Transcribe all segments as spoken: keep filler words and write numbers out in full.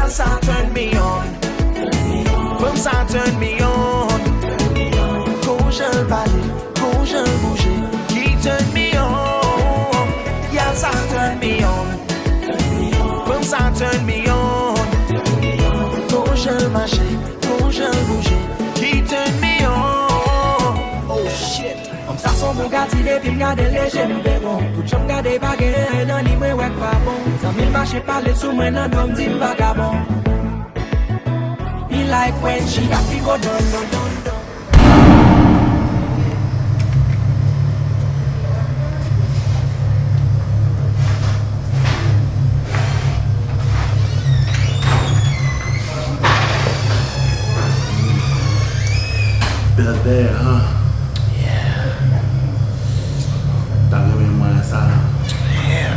Sa turn me on. Fanm sa turn me on. Gon jan l pale, gon jan l bouje, ki turn me on. Yal sa turn me on. Fanm sa turn me on. Gon jan l mache, gon jan l bouje, ki turn me on. Oh shit. Fanm sa son bon gati, depi m gade l, je m vewon. Tout jan m gade pa gen anyen nan li mwen wè k pa bon. Zanmi l mache pale sou mwen nan do m di m vagabon. He like when she got me go down, down, down, down. Bèl bèl, han? Yeah. Ta renmen mwen sa. Yeah.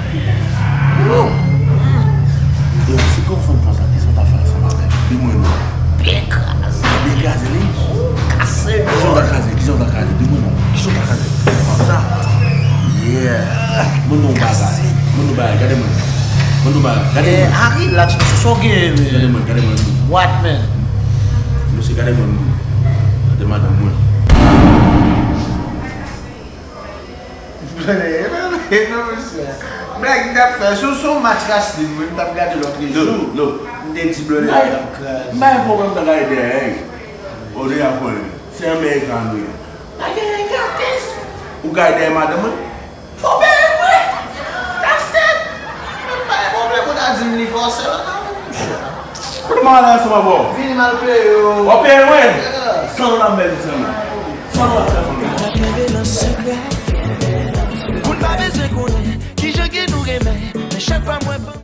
Woo! Yo, se kòman fanm pran sa? Kisa w ta fè ansanm avè l? Di mwen non. Byen kraze. Byen kraze li? Ou kase l. Kijan w ta kraze? Kijan w ta kraze? Di mwen non. Kijan w ta kraze? Fanm sa? Yeah. Mwen non bagay. Mwen non bagay. Gade mwen. Mwen non bagay. Gade mwen. Eh, a relax, mesye. Sa w genyen, man? Gade mwen, gade mwen. What, man? Mesye, gade mwen. Gade madanm mwen. Non, mesye. Blag m t ap fè. Si w se yon match wrestling, mwen, m t ap gade lòt jou. Look, look. M te di Blondedy ap kraze. M pa gen pwoblèm nan gade dèyè, hey. Ou deja konnen. Se American nou ye. Pa gen anyen ki atès. Ou gade dèyè madanm mwen. Fò w peye mwen. That's it. Mwen pa gen pwoblèm. Ou ta di m li fòse la, non, monchè. Kote m ale ansanm avè w? Vini m al peye w. W ap peye mwen? Yeah. San dola m bay sèlman. San dola sèlman. N ap kenbe nan sekrè. Moun pa bezwen konnen kijan ke nou renmen, men chak fwa m wè fanm